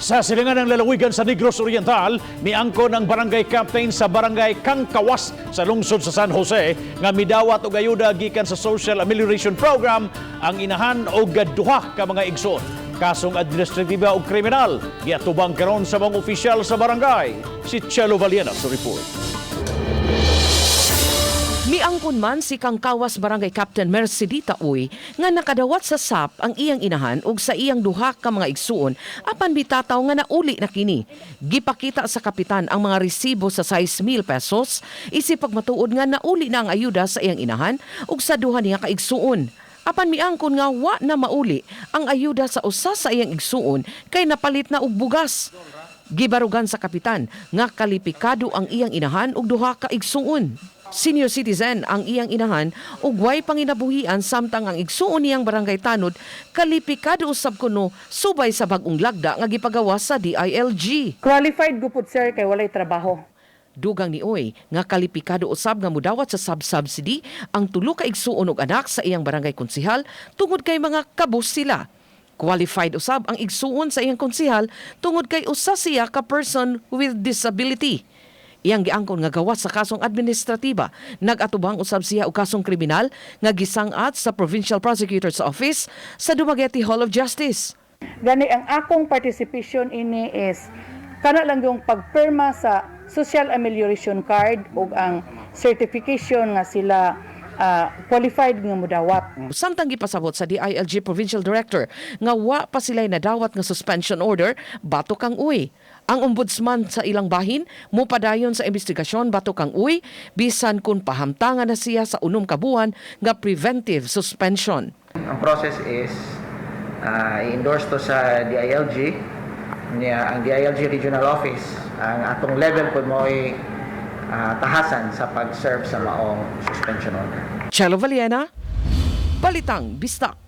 Sa silangan ng lalawigan sa Negros Oriental, miangkon ang barangay captain sa Barangay Kangkawas sa lungsod sa San Jose nga midawat og ayuda gikan sa Social Amelioration Program ang inahan og duha ka mga igsoon. Kasong administratiba ug kriminal giatubang karon sa mga opisyal sa barangay. Si Chelo Valiena sa report. Miangkon man si Kangkawas Barangay Captain Mercedita Uy nga nakadawat sa SAP ang iyang inahan ug sa iyang duha ka mga igsuon, apan bitataw nga nauli na kini. Gipakita sa kapitan ang mga resibo sa 6,000 pesos isip pagmatuod nga nauli na ang ayuda sa iyang inahan ug sa duha niya ka igsuon. Apan miangkon nga wa na mauli ang ayuda sa usa sa iyang igsuon kay napalit na og bugas. Gibarugan sa kapitan nga kalipikado ang iyang inahan ug duha ka igsuon. Senior citizen ang iyang inahan ug way panginabuhian, samtang ang igsuon niyang barangay tanod kalipikado usab kuno subay sa bag-ong lagda nga gipagawa sa DILG. Qualified gupod, sir, kay walay trabaho. Dugang ni Uy nga kalipikado usab nga mudawat sa sub-subsidy ang tulo ka igsuon og anak sa iyang barangay konsihal tungod kay mga kabus sila. Qualified usab ang igsuon sa iyang konsihal tungod kay usa siya ka person with disability. Iyang giangkon nga gawas sa kasong administratiba, nag-atubang usab siya og kasong kriminal nga gisang-at sa Provincial Prosecutor's Office sa Dumaguete Hall of Justice. Gani ang akong participation ini is kana lang yung pagpirma sa social amelioration card ug ang certification nga sila qualified nga mudawat. Samtang gipasabot sa DILG Provincial Director nga wa pa sila'y nadawat nga suspension order batok kang Uy. Ang ombudsman sa ilang bahin mopadayon sa investigasyon batok kang Uy bisan kung pahamtangan na siya sa 6 ka buwan nga preventive suspension. Ang process is i-endorse to sa DILG niya, ang DILG Regional Office, ang atong level po mo'y tahasan sa pag-serve sa maong suspension order. Chelo Valiena, Balitang Bisdak.